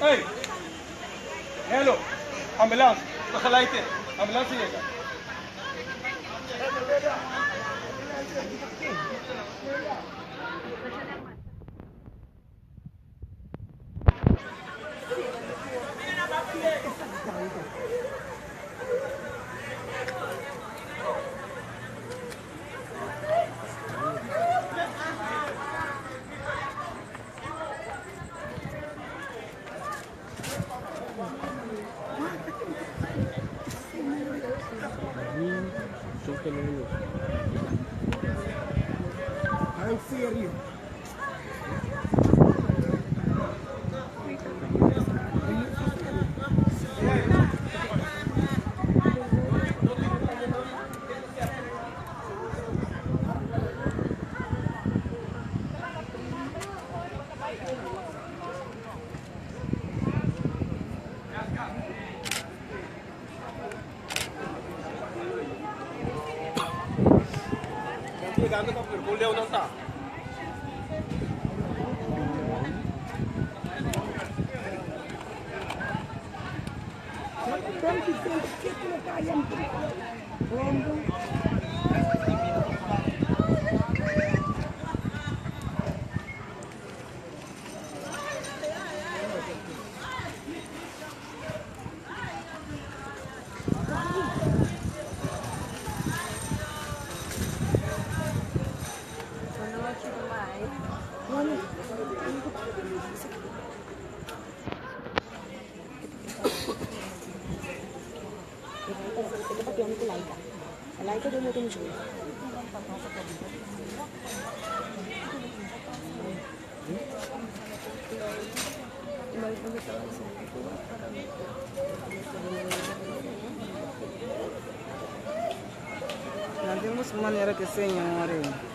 Hey! Hello! Ambulance! Begeleid dit! Ambulance yega! En serio. Não temos maneira que senhora.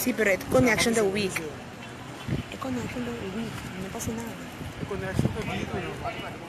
Sí, pero e connection ta weak. E connection ta weak, no pasa nada. E connection ta weak, no.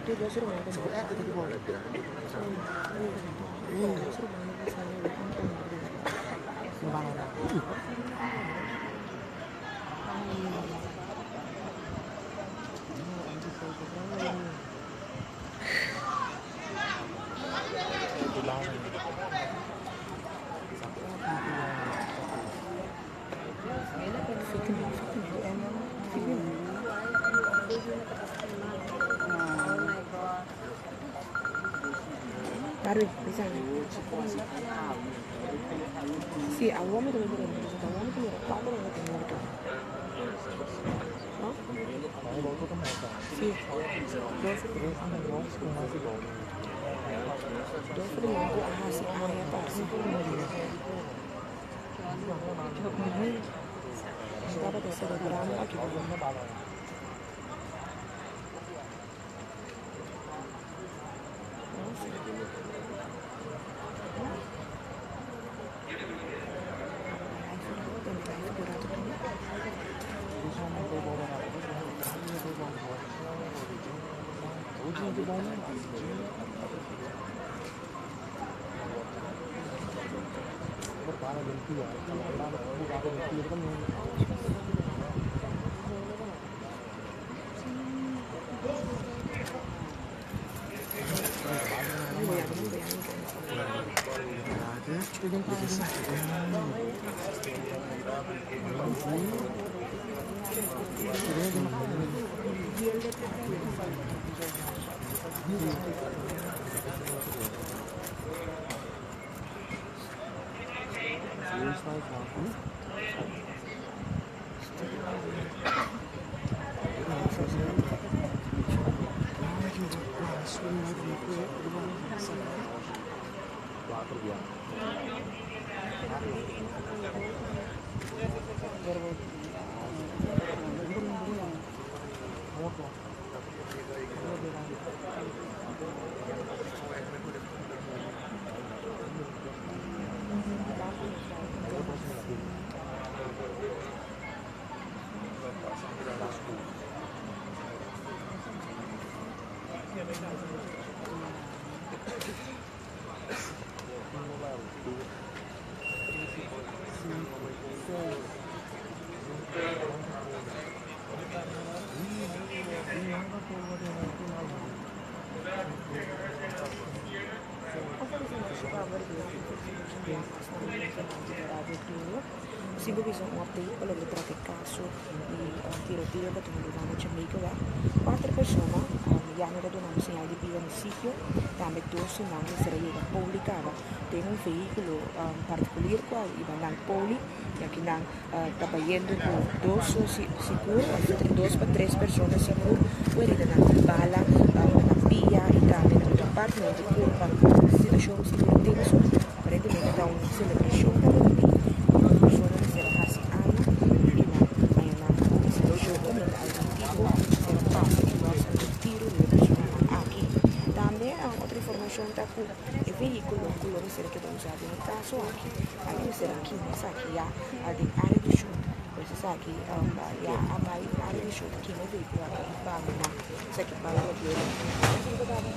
Dos ruman ku dos ruman ku sali Darwin, bisa mi. Sí, awor mi ta mira morto, awor mi ta mira cuatro hende ta morto. No? Sí, dos dos ruman cu a haci aña pasa. Mi tabata celebrando aki den. Sigo bisa un update pa loke ta trata e caso di tiroteo cu a tuma lugar na Jamaica wak. Cuater persona ya no ta dunando señal di bida na sitio. Tambe dos di nan mester a yega poli caba den un vehiculo particulier cu a iba nan poli y aki nan ta bayendo cu dos sigur of dos pa tres persona sigur cu heridanan di bala na pia y tambe na otro partinan di curpa. Situacion sigur tenso. Aparentemente ta un celebracion tabata tin cu un persona mester a haci aña y nan haña nan cu e situacion caminda algun tipo mester a pasa y los un tiro riba e personanan aki. Tambe otro informacion ta cu e vehiculo cu lo mester a keda usa den e caso aki a mester a kima esaki ya den area di shoot pues esaki ya a bay area di shoot kima e vehiculo aki y bandona esaki bay Lobero.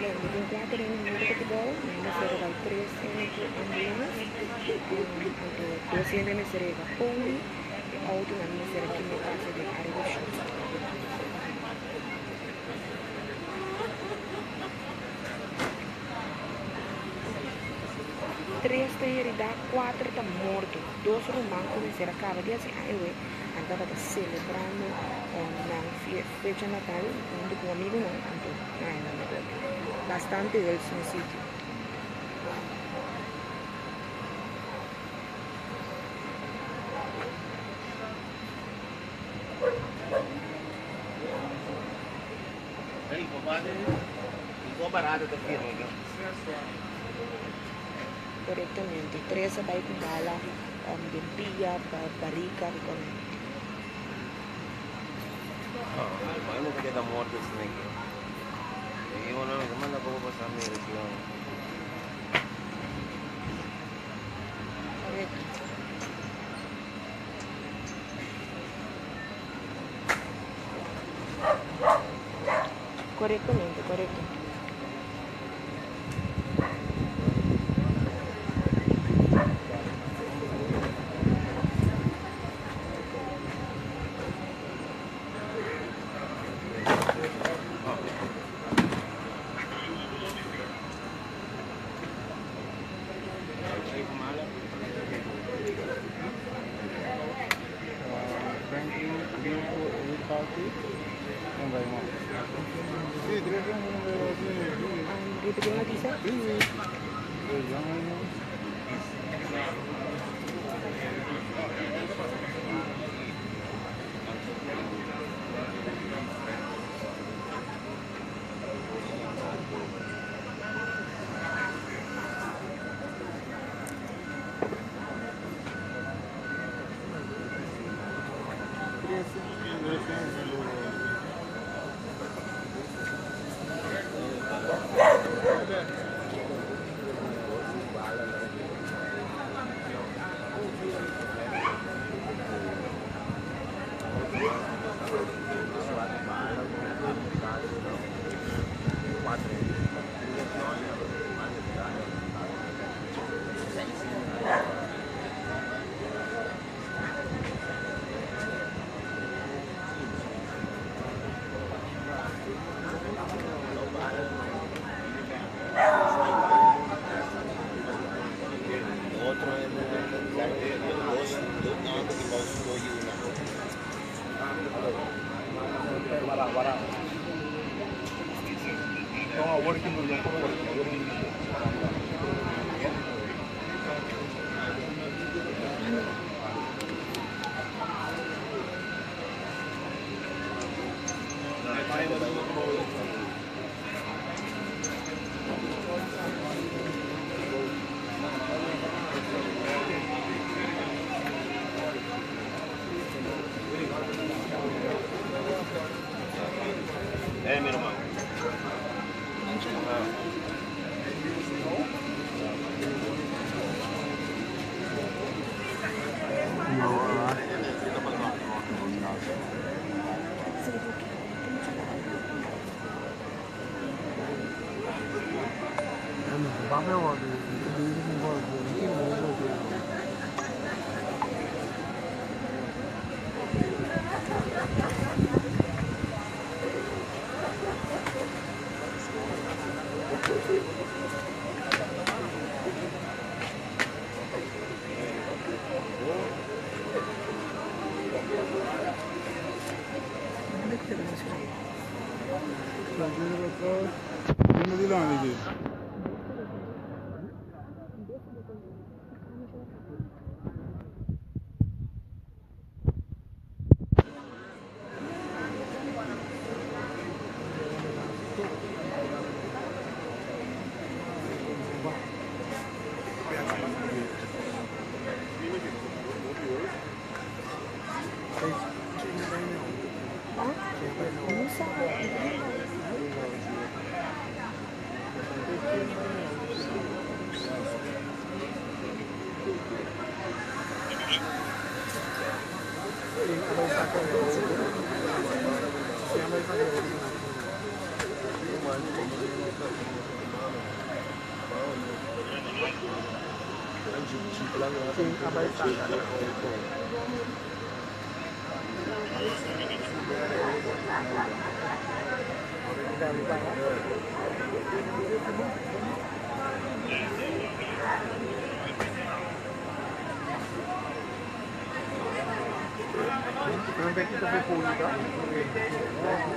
Bueno, mi tin kuater hende morto ku bou, mi mester a bai tres hende ku ambulans, anto dos hende mester a yega poli, e outonan mester a kima pasa den área di shop. Tres ta heridá, kuater ta morto. Dos ruman ku mester a kaba di hasi aña nan tabata selebrando nan fecha natal huntu ku amigunan, anto nan a manda otro. Bastante huls na sitio. Korektamente, tres a bai ku bala den pia, barika, di. Korekto. Korektamente, korekto. Repetí e noticia?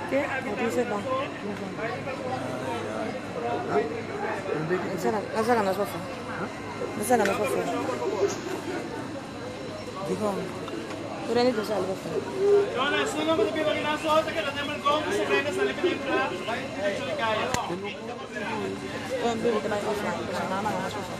Che? Wat is het dan? Laat nos pafó. Laga nos pafó. Tur hende ta sali pafó. Un bini ta bai pafó. Pasobra nan a manda nos pafó.